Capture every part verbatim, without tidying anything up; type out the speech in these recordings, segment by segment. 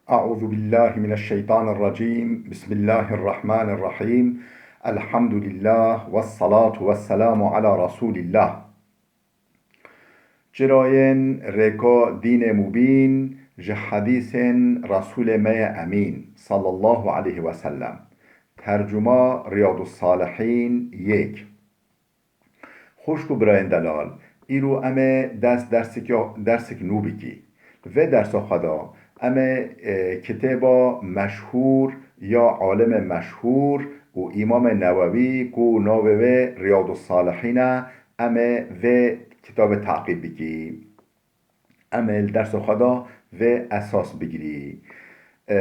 أعوذ بالله من الشيطان الرجيم. بسم الله الرحمن الرحيم. الحمد لله والصلاة والسلام على رسول الله. Çirayên rêka dînê mubîn ji hedîsên Resûlê me yê Emîn, sallallahu aleyhi ve sellem. Tercuma Riyadus Salihîn yek. Xwişk û birayên delal, îro em ê dest dersik ya, dersik nû bikî. Vê dersa xwe de em ê, e, kitêba meşhûr ya alimê meşhûr û Îmamê Newewî ku navê wê Riyadus Salihîn e, em ê vê kitabê teqîb bikî. Em ê li dersa xwe de vê esas bigirî. E,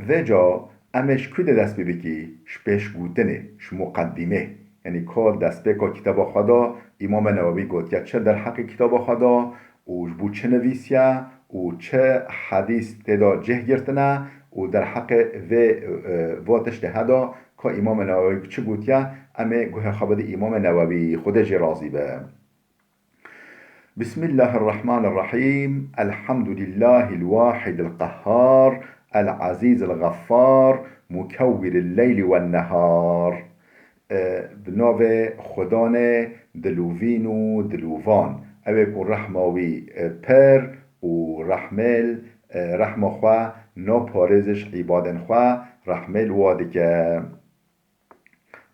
vêca em ê ji ku de dest pê bikî? Ji pêşgotinê, ji muqedîmê. Yanî ka destpêka kitaba xwe de Îmamê Newewî gotiye çi derheqê kitaba xwe de û ji bo çi nivîsiye û çi hedîs tê de cih girtine û derheqê vê, e, va tiştê heda ka Îmamê Newewî çi gotiye, em ê guhê xwe bidî Îmamê Newewî, Xwedê jê razî be. بسم الله الرحمن الرحيم. الحمد لله الواحد القهار، العزيز الغفار، مكور الليل والنهار. E, bi navê Xudanê dilûvîn û dilûvan. Ew ê ku rehma wî, e, pir û rehmêl, e, rehma xwe naparêze ji îbadên xwe, rehmêl wa dike.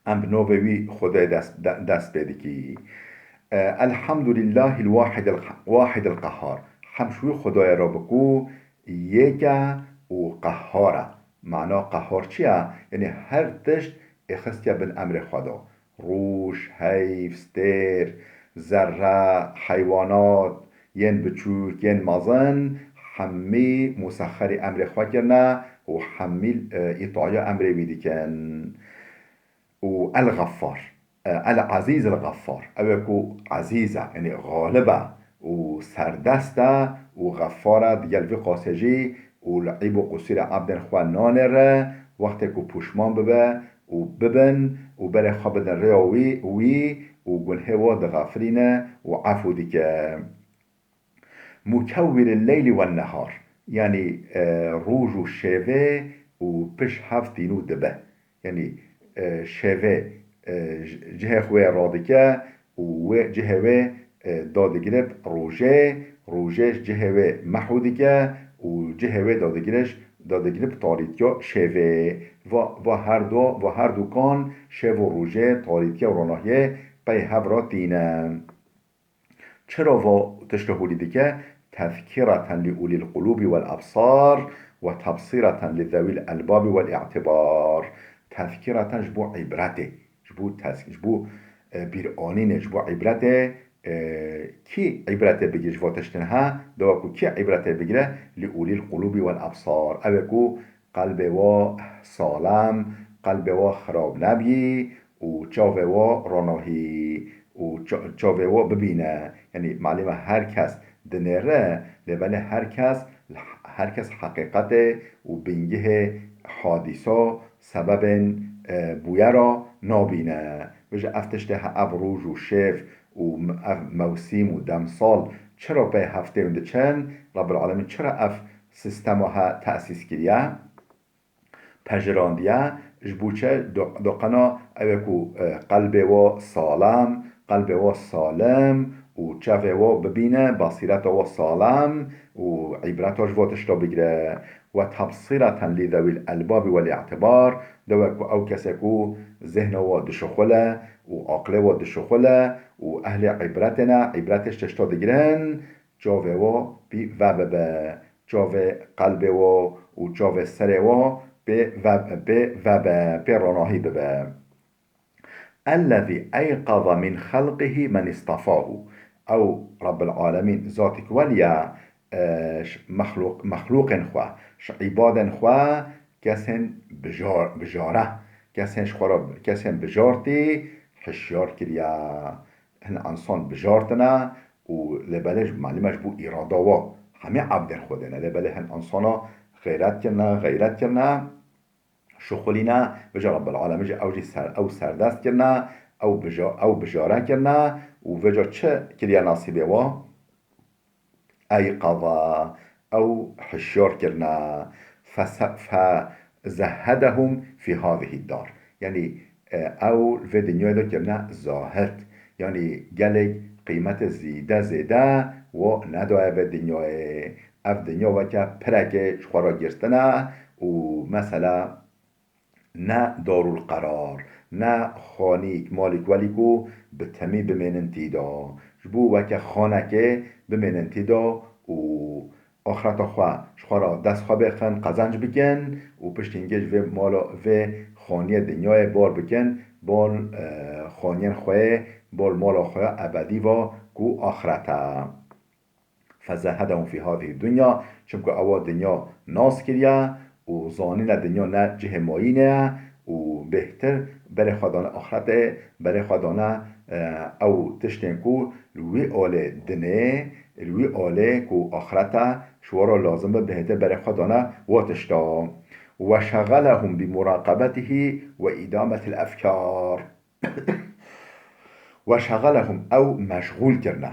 Em bi navê wî Xwedê dest, de-, dest pê dikî. E, Elhamdulillahil wahidil, wahidil qehhar. Hemd ji wî Xwedayê re bi ku yek e û qehhar e. Mana qehhar çi ye? Yanî her tişt ê xistiye bin emrê xwe de. Rûj, heyv, stêr, zerre, heywanat, yên biçûk, yên mezin, hemî musexerî emrê xwe kirine û hemî, e, îtaya emrê wî dikin. û El-Xeffar, e, El-Ezîz El-Xeffar. Ew ê ku ezîz e, yanî xalib e û serdest e û Xeffar e, digel vî qasê jî û li eyb û qusûrê ebdên xwe nanêre, wextê ku pûşman bibe û bibin û berê xwe bidin rêya wî, wî û gunhê wan dixefilîne û efû dike. Mukewwiril leyli wen nehar, yanî, e, roj û şevê û pişt hev tînû dibe. Yanî, e, şevê, e, ji-, cihê xwe yê radike û wê cihê wê, e, dadigire bi rojê, rojê ji cihê wê mehû dike û cihê wê dadigire ji, dadigire bi tarîtiya şevê. Va, va her du, va her dukan şev û rojê, tarîtiya û ronahiyê pey hev re tîne. Çira va tişta holî dike? Tezkîreten li ulîl qulûbî wel ebsar we tebsîreten li zewîl elbabî wel î'tibar. Tezkîreten ji bo îbretê, ji bo tez-, ji bo, e, bîranînê, ji bo îbretê, e, kî îbretê bigire ji va tiştin he, dewa ku kî îbretê bigire, li ulîl qulûbî wel ebsar. Ew ê ku qelbê wa salem, qelbê wa xirab nebî û çavê wa ronahî û ça-, çavê wa bibîne. Yanî malûm e her kes dinêre, lê belê her kes, her kes heqîqetê û bingehê hadîsa, sebebên, e, bûyera nabîne. Vêca ev tiştê he, ev roj û şev û m-, ev mewsîm û demsal çira pey hev tên diçin? Rebbil Alemîn çira ev sîstema he tesîs kiriye, pejirandiye? Ji bo çi? Do-, doqena ew ê ku, e, qelbê wa salem, qelbê wa salim û çavê wa bibîne, basîreta wa salem û îbreta ji va tişta bigire. We tebsîreten li zewîl elbabî wel î'tibar, dewa ku ew kesê ku zihna wa dişuxule û aqilê wa dişuxule û ehlê îbretê ne, îbretê ji tişta digirin, çavê wa pê vebibe, çavê qelbê wa û çavê serê wa pê ve-, pê vebe, pê ronahî bibe. Ellezî eyqaza min xelqihî men îstefahu. Ew Rebbil Alemîn, Zatîk Welî ye, e, ji mexlûq-, mexlûqên xwe, ji îbadên xwe kesên bijar-, bijare, kesên ji xwe re, kesên bijartî hişyar kiriye. Hin ensan bijartine û lê belê ji malûm e ji bo îrada wa hemî ebdên Xwedê ne. Lê belê hin ensana xeyret kirine, xeyret kirine, şuxulîne, vêca Rebbil Alemîn jî ew jî ser-, ew serdest kirine, ew bija-, ew bijare kirine û vêca çi kiriye nasîbê wa? Eyqaza, ew hişyar kirine. fese-, fezehedehum fî hâzihî dar. Yanî, e, ew vê dinyayê de kirine zahid. Yanî gelek qîmetê zîde zêde wo nedaye vê dinyayê. Ev dinya weke pirekê ji xwe re girtine û mesela ne darul qerar, ne xanîk, malîk welî ku bi temî bimênin tî de. Ji bo weke xanekê bimênin tî de û axireta xwe ji xwe re dest xwe bêxin, qezenc bikin û piştî hingê ji vê mala, vê xaniyê dinyayê bar bikin, bal, e, xaniyên xwe, bal mala xwe ya ebedî va ku axiret e. Fezehedehum fî hâzihî dunya, çimku ewa dinya nas kiriye û zanîne dinya ne cihê mayînê ye û bêhtir berê xwe dane axretê, berê xwe dane, e, ew tiştên ku li wî alê dinê, li wî alê ku axiret e, ji we re lazim be bêhtir berê xwe dane wa tişta. Ve şegelehum bi muraqebetihî ve îdametil efkar. Ve şegelehum, ew meşxûl kirine.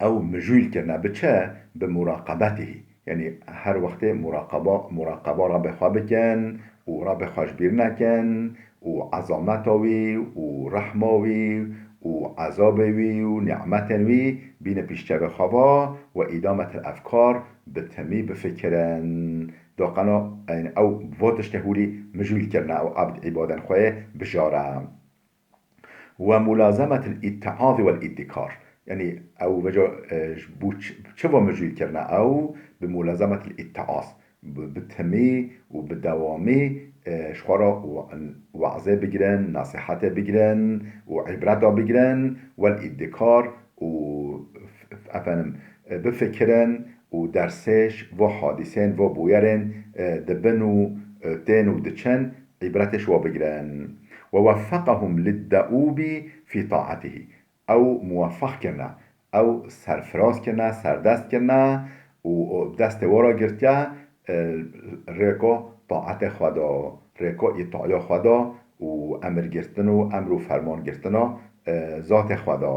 Ew mijûl kirine bi çi? Bi muraqebetihî. Yanî her wextê muraqeba, muraqeba Rabbê xwe bikin û Rabbê xwe ji bîr nekin û ezameta wî û rehma wî û ezabê wî û nîmetên wî bîne pîşçevê xwe va ve îdametil efkar bi temî bifikirin. Doqeno, yanî ew vo tiştê hûlî mijûl kirine, ew ebd îbadên xwe bijare. Ve mulazemetil ittiazî vel iddikar. Yanî ew veca, e, ji bo çi, çi va mijûl kirine? Ew bi mulazemetil ittiaz, bi, bi timî û bi dewamî, e, ji xwe re we-, we'zê bigirin, nesîhetê bigirin û îbreta bigirin, vel iddikar û f-, f-, efendim, e, bifikirin û dersêş vo hadîsên, vo bûyerên, e, dibin û, e, tên û diçin, îbretê ji we bigirin. Ve weffeqehum liddeûbî fî taetihî. Ew muweffeq kirine, ew serfiraz kirine, serdest kirine û, û destê we re girtiye, e, rêko taetê xwe de, rêko îtaya xwe de û emir girtin û emr û ferman girtina, e, zatê xwe de.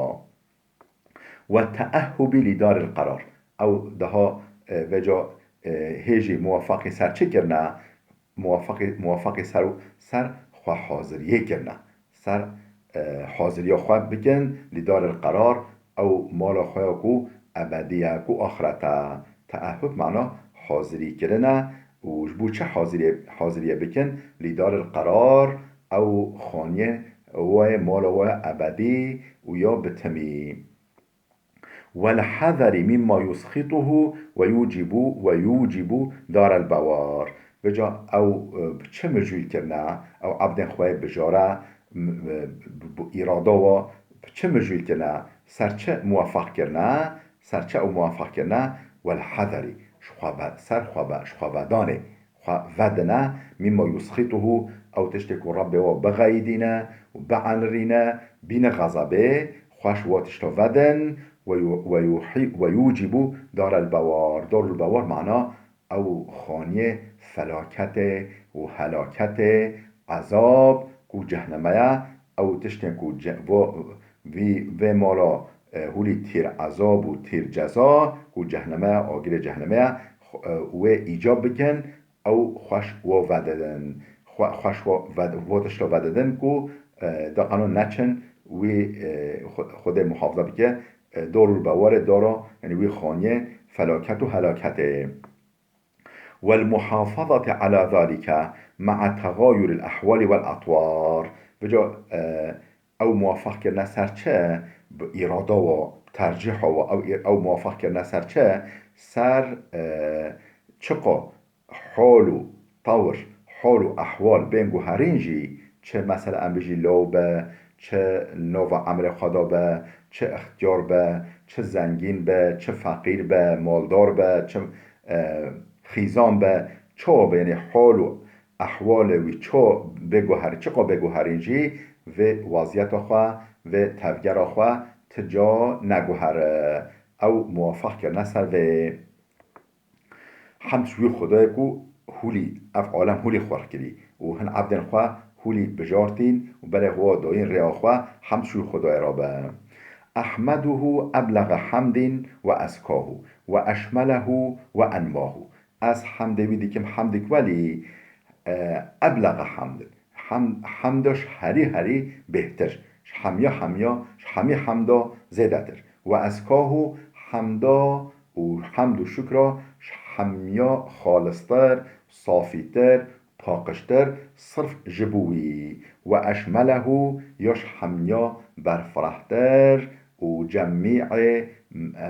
Ve teehhubî lî daril qerar. Ew daha, e, veca, e, hêjî muwefaqî ser çi kirine? Muwefaqî, muwefaqî ser, ser xwe haziriyê kirine. Ser, e, haziriya xwe bikin lî daril qerar, ew mala xwe ya ku ebedî ye, ku axiret e. Teehhub mana hazirî kirine û ji bo çi haziriyê, haziriyê bikin? Lî daril qerar, ew xaniyê we, mala we ebedî û ya bi timî. Wel hezerî mimma yusxituhu ve yucibu, ve yucibu darel bewar. Veca ew, e, bi çi mijûl kirine, ew ebdên xwe bijare, m-, e, bi, bi îrada we bi çi mijûl kirine, ser çi muwefaq kirine, ser çi ew muwefaq kirine, wel hezerî, ji xwe ve, ser xwe ve, ji xwe vedanê. Xwe vedine, mimma yusxituhu, ew tiştê ku Rabbê we bixeyidîne û bienirîne, bîne xezebê, xwe ji we tişta vedin, ve yu-, ve yuhî-, ve yucîbu darel bewar. Darul bewar mana ew xaniyê felaketê û helaketê, ezab ku cehneme ye, ew tiştên ku ce-, vo-, vî, vê mala, e, hûlî tîr ezab û tîr ceza ku cehneme ye, agirê cehneme ye, xwe-, e, wê îcab bikin, ew xweş wo vedidin. Xwe-, xweş wo ved-, vo tişto vedidin ku, e, da qano neçin wî, e, xwe-, Xwedê muhafaza bike, e, dorul bewarê doro, yanî wî xaniyê felaket û helaketê. Wel muhafazati ala zalike ma'a tegayuril ahwali vel atwar. Veca, e, ew muwafaq kirine ser çi? Bi îrada wa, tercîha wa, ew î-, ew muwafaq kirine ser çi? Ser, e, çiqo hol û tewr, hol û ehwal bên guherîn jî, çi mesela em bijî law be, çi nava emrê xwe de be, çi ixtiyar be, çi zengîn be, çi feqîr be, maldar be, çi, e, xîzan be, çawa be, yanî hol û ehwalê wî ço bê guher-, çiqo bê guherîn jî vê weziyeta xwe, vê tevgera xwe ti ca neguhere. Ew muwafaq kirine ser vê. Hemd ji wî Xwedayê ku hûlî, ev alem hûlî xwelq kirî û hin ebdên xwe hûlî bijartîn û berê xwe dayîn rêya xwe, hemd ji wî Xwedayê re be. Ehmeduhu eblexe hemdin ve ezkahu ve eşmelehu ve enmahu. Ez hemdê wî dikim hemdik welî, e, eblexa hemdin. Hem-, hemda ji herî herî bêhtir. Ji hemiya hemiya, ji hemî hemda zêdetir. Ve ezkahu, hemda û hemd û şukra ji hemiya xalistir, safîtir, paqijtir, sirf ji bo wî. Ve eşmelehu, ya ji hemiya berfirehtir û cemî'ê, e,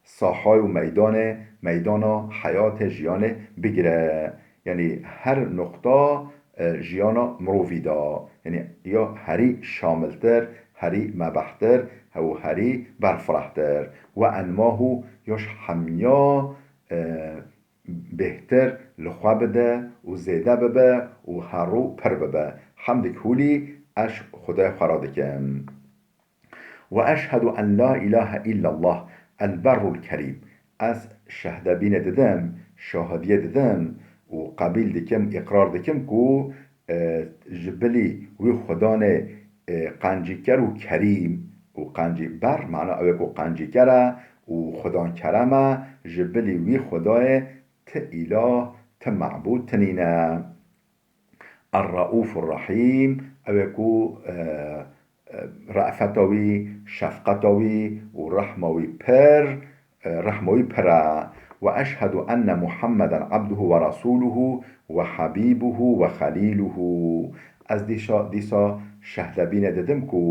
sahay û meydanê, meydana heyatê jiyanê bigire. Yanî her nuqta, e, jiyana mirovî de. Yanî ya herî şamiltir, herî mebehtir û herî berfirehtir. Ve enmahu, ya ji hemiya, e, bêhtir li xwe bide û zêde bibe û her rû pir bibe. Hemdik hûlî ez Xwedê xwe re dikim. Ve eşhedu en la ilahe illallah el-berrul kerîm. Ez şehdebînê didim, şahidiyê didim û qebîl dikim, îqrar dikim ku, e, ji bilî wî Xudanê, e, qencîker û kerîm û qencî ber, mana ew ê ku qencîker e û Xudan kerem e, ji bilî wî Xudayê ti îlah, ti mebûd tinîne. Er-Reûfur Rehîm, ew ê ku, e, e, re'feta wî, şefqeta wî û rehma wî pir, e, rehma wî pir e. Ve eşhedu enne Muhammeden abduhu ve rasuluhu ve habibuhu ve xalîluhu. Ez dîsa, dîsa şehdebînê didim ku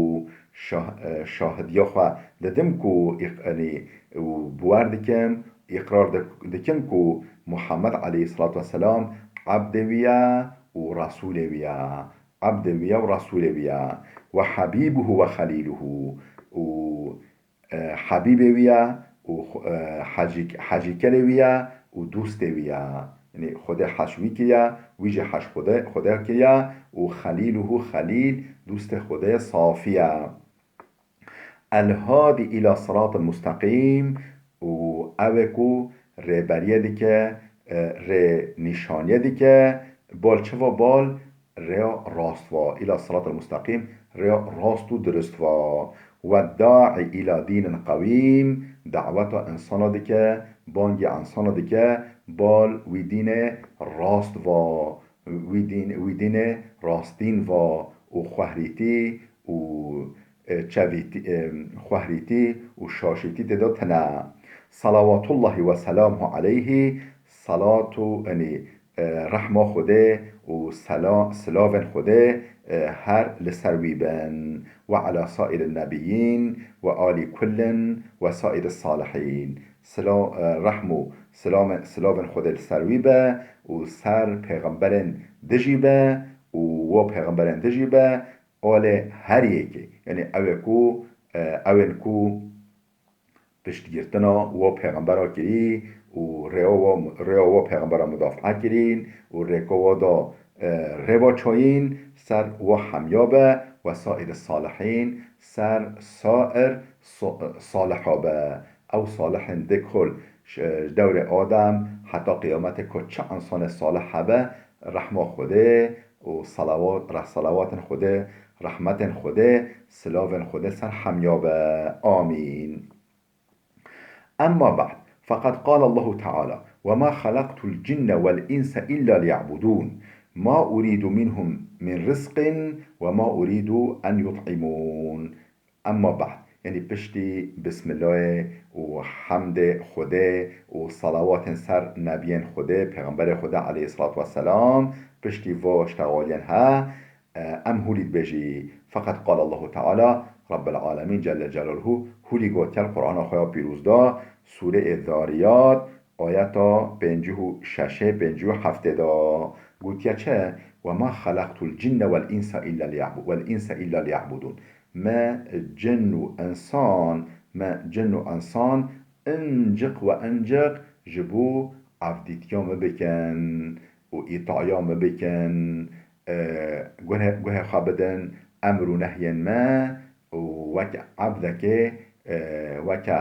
şah-, e, şahidiya xwe didim ku îq-, yanî, û bi wer dikim, îqrar dik-, dikim ku Muhammed aleyhisselatu vesselam ebdê wî ye û Resûlê wî ye. Ebdê wî ye û Resûlê wî ye. Ve habîbuhu ve xelîluhu. Û, e, Habîbê wî ye û xu-, e, hecîk-, hecîkerê wî ye û dûstê wî ye. Yanî Xwedê heş wî kiriye, wî jî heş Xwedê, Xwedê kiriye û xelîluhu, xelîl, dûstê Xwedê safî ye. El-Hadi ila Siratil Musteqîm, û ew ê ku rêberiyê dike, e, rê nîşaniyê dike, bal çi va? Bal rêya rast va, ila Siratil Musteqîm, rêya rast û dirust va. Ve da'i ila dînin qewîm, daweta insana dike, bangê insana dike, bal wî dînê rast va, wî dîn, wî dînê rastîn va û xwehrîtî û, e, çevîtî, e, xwehrîtî û şaşîtî tê de tine. Salawatullahi ve selamuhu aleyhi, salat û, yanî, e, rehma Xwedê û sela-, silavên Xwedê, e, her li ser wî bin. Ve ala saîrin nebiyyin ve ali kullin ve saîris salihîn. Sila-, e, rehm û silame-, silavên Xwedê li ser wî be û ser pêxemberên dijî be û wo pêxemberên dijî be, alê her yekê. Yanî ew ê ku, e, ew ên ku piştgirtina wo pêxembera kirî û rêya wo, rêya wo pêxembera mudafaa kirîn û rêka wo da, e, rêva çayîn ser wo hemiya be ve saîr salihîn ser saîr so-, saliha be. Ew salihên di kul ji, ji dewrê Adem heta qiyametê ku çi insanê salih hebe, rehma Xwedê û salawat, reh-, salawatên Xwedê, rehmetên Xwedê, silavên Xwedê ser hemiya be. Amîn. Emma ba'd, feqed qale Allahu Teala, "Ve ma xelaqtul cinne vel inse illa liya'budun. Ma uridu minhum min rizqin ve ma uridu en yut'imun." Emma ba'd, yanî piştî Bismillahê û hemdê Xwedê û salawatên ser nebiyên Xwedê, Pêxemberê Xwedê aleyhissalatu vesselam, piştî vo ştexaliyên he, e, em hûlî dibêjî. Feqet qal Allahu Teala, Rabbel Alemîn Celle Celaluhu, hûlî gotiye li Qur'ana xwe ya pîroz de, Sûreyê Zariyat, ayeta pêncî û şeşê, pêncî û heftê de. Gotiye çi? "Ve ma xelaqtul cinne vel insa illa liya'bu-, vel insa illa liya'budun." Me cin û insan, me cin û insan inciq ve inciq ji bo evdîtiya me bikin û îtaya me bikin, e, guhe-, guhê xwe bidin emr û nehyên me û wek ebdekê, e, weke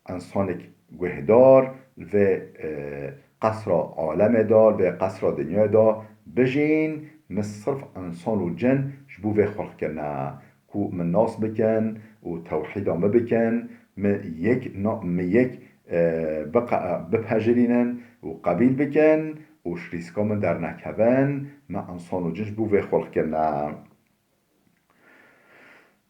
însanek guhdar li vê, e, qesra alemê de, li vê qesra dinyayê de bijîn, me sirf însan û cin ji bo vê xulq kirine, ku min nas bikin û tewhîda me bikin, me yek na-, me yek, e, biqa-, bipejirînin, û qebîl bikin û ji rîska min dernekevin, me însan û cin ji bo vê xulq kirine.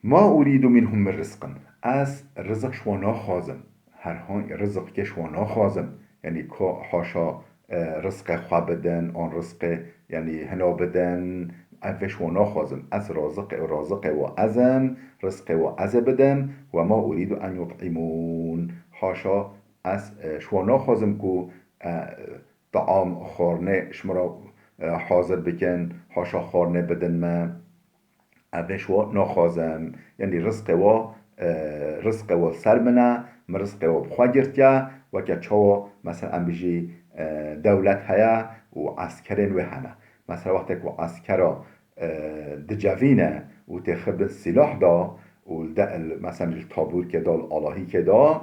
Ma urîdu minhum min rizqin. Ez riziq ji wan naxwazim. Herhangi riziqkê ji wan naxwazim. Yanî ka haşa, e, rizqê xwe bidin, an rizqê, yanî hina bidin. Ev vê ji wan naxwazim. Ez raziqê, raziqê wa ez im, rizqê wa ez ê bidim. Ve ma urîdu en yut'imûn. Haşa ez, e, ji wan naxwazim ku, e, taam, xwarinê ji min re, e, hazir bikin, haşa xwarinê bidin me. Ev vê ji wa naxwazim. Yanî rizqê wa, e, rizqê wa li ser min e, min rizqê wa bi xwe girtiye, weke çawa, mesela, em bijî, e, dewlet heye û eskerên wê hene. Mesela, wextê ku eskera, e, dicevîne û têxe bin sîlah da û li de, li, mesela, li tabûrkê da, li alahîkê da,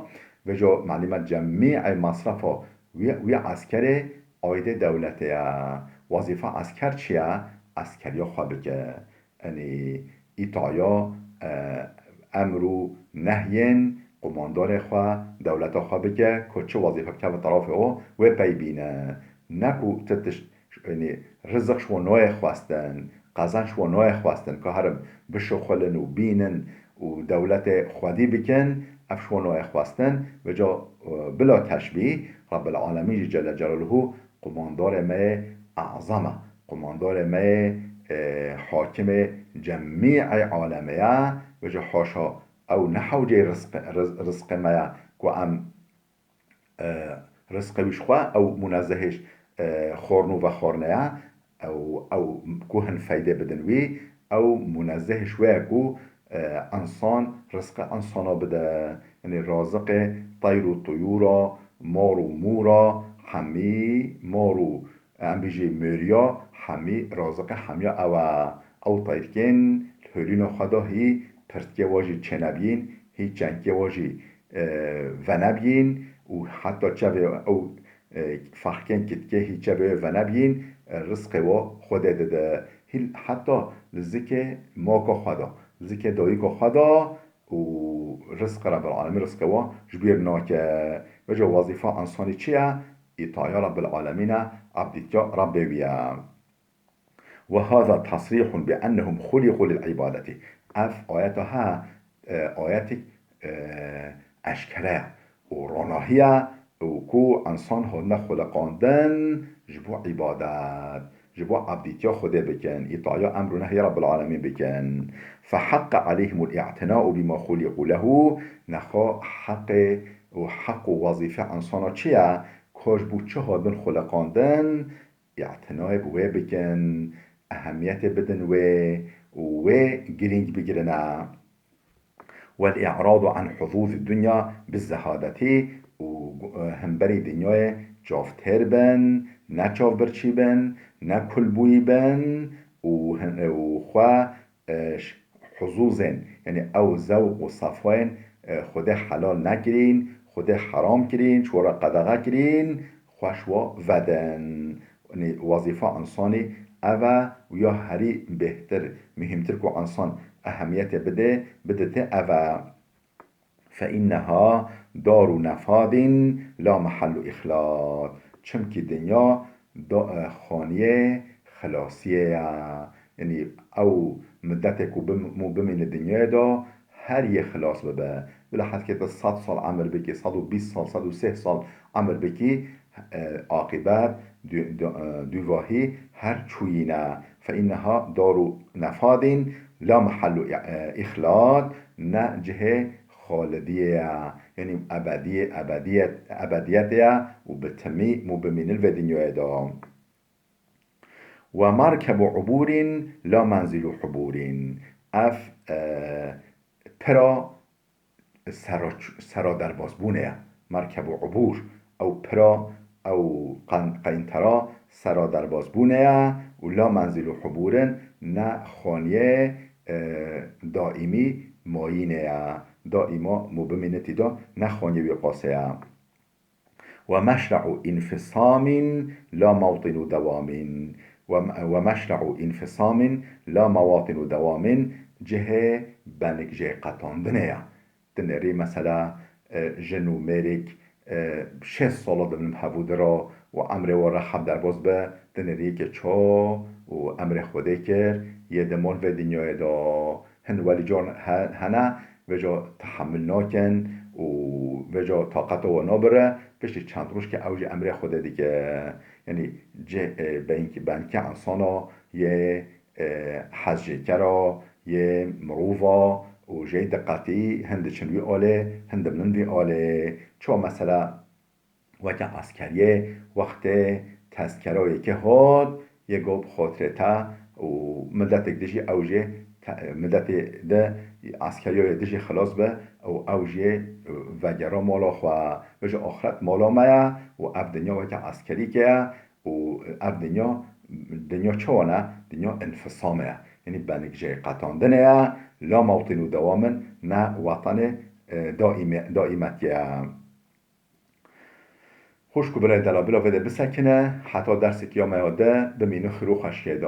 vêca melîme cemî ey masrefa wî, wî eskerê aydê dewletê ye. Wezîfa esker çi ye? Eskeriya xwe bike. Yanî îtaya, e, emr û nehyên qumandarê xwe, dewleta xwe bike, ku çi wezîfe bikeve terafê o, wê pey bîne. Ne ku ti tişt, yanî riziq ji wan nayê xwestin, qezenc ji wan nayê xwestin, ka herin bişuxulin û bînin û dewletê xwedî bikin, ev ji wan nayê xwestin. Vêca, e, bila teşbîh, Rebbil Alemîn jî Celle Celaluhu qumandarê me yê ezam e. Qumandarê me yê, e, hakimê cemî'ê alemê ye. Vêca haşa ew ne hewceyê rizq-, riz-, rizqê me ye ku em, e, rizqê wî ji xwe, ew munezzehê ji, e, xwarin û vexwarinê ye. Ew, ew ku hin feydê bidin wî, ew munezzeh ji wê ye ku, e, însan rizqê însana bide. Yanî raziqê teyr û tuyûra, mar û mûra, hemî mar û, em bijî mêriya, hemî raziqê hemiya ew e. Ew teyrkên li holîna xwe de hî pirtkê wa jî çênebiyîn, hî çengkê wa jî, e, venebiyîn û heta çavê ew, e, ferqên kitkê hî çavê wê venebiyîn, e, rizqê wa Xwedê dide. Hî heta li zikê maka xwe de, li zikê dayika xwe de û rizqê Rebbil Alemîn rizqê wa ji bîr nake. Vêca wezîfa însanî çi ye? Îtaya Rebbil Alemîn e, ebdîtiya Rebbê wî ye. Ve hâzâ tasrîhun bi ennehum xuliqû lil îbadetî. Ev ayeta ha, e, ayetek, e, eşkere ye û ronahî ye û ku însan hatine xuliqandin ji bo îbadet, ji bo ebdîtiya Xwedê bikin, îtaya emr û nehyê Rebbil Alemîn bikin. Fe heqqa aleyhimul î'tina'u bima xuliqû lehu, nexwe heqê û heq û wezîfe însana çi ye? Ka ji bo çi hatibin xuliqandin, î'tinayê bi wê bikin, ehemiyetê bidin wê û wê girîng bigirine. Wel i'radu an huzûzî dunya bi zehadetî û, e, hemberî dinyayê çavtêr bin, ne çavbirçî bin, ne kulbûyî bin û hin-, û xwe e, ş-, huzûzên, yanî ew zewq û sefayên, e, Xwedê helal nekirîn, Xwedê heram kirîn, ji we re qedexe kirîn, xwe ji we vedin. Yanî wezîfa însanî ev e û ya herî bêhtir, muhîmtir ku însan ehemiyetê bidê, biditê ev e. Fe inneha daru nefadin la mehellu îxlad. Çimkî dinya da-, e, xaniyê xilasiyê ye. Yanî ew middetê ku bim-, mû bimîne dinyayê de her yê xilas bibe. Bila heskê tu sed sal emir bikî, sed û bîst sal, sed û sih sal emir bikî, e, aqîbet, dû-, dû-, e, dûvahî her çûyîne. Fe inneha daru nefadin la mehellu î-, e, îxlad, ne cihê xalidiyê ye, yanî ebediyê, ebediyet, ebediyetê ye û bi timî mû bimînin vê dinyayê de. Ve merkebu ubûrîn la menzilu hubûrîn. Ev, e, pira sera, sera derbasbûnê ye. Merkebu ubûr, ew pira, ew qen-, qeyntera sera derbasbûnê ye û la menzilu hubûrin, ne xaniyê, e, daîmî mayînê ye. Daîma mû bimînitî de ne xaniyê wî qasê ye. Ve meşre'u infisamîn la mewtinu dewamîn. Ve, ve meşre'u infisamîn la mewatinu dewamîn, cihê benik jê qetandinê ye. Dinêrî mesela, e, jin û mêrik, e, şêst sala dibin hevû di re, û emrê wan re xeb derbas be, di nêrî yekê çû û emrê Xwedê kir, yê di mal vê dinyayê de. Hin welî car he-, hene, vêca tehemil nakin û vêca taqeta wan nabire, piştî çend rojkê ew jî emrê Xwedê dike. Yanî cih, e, benkî, benkê insana yê, e, hezjêkera, yê mirova û jê diqetî hin diçin wî alê, hin dimînin vî alê. Çawa mesela weke eskeriyê wextê tezkera yekê hat, yê got bi xatirê te û miletek dijî ew jê te-, miletê de eskeriya yê dijî xilas be û ew jê vegera mala xwe. Vêca axiret mala me ye û ev dinya weke eskerîkê ye û ev dinya, dinya çawa ne? Dinya înfisamê ye. Yanî benik jê qetandinê ye, la mewtîn û dewamin ne wetanê, e, daîmê-, daîmetiyê ye. Xwişk û birayê delal, bila vê de bisekine, heta dersekî ya me ya de bimîne xêr û xweşiyê de.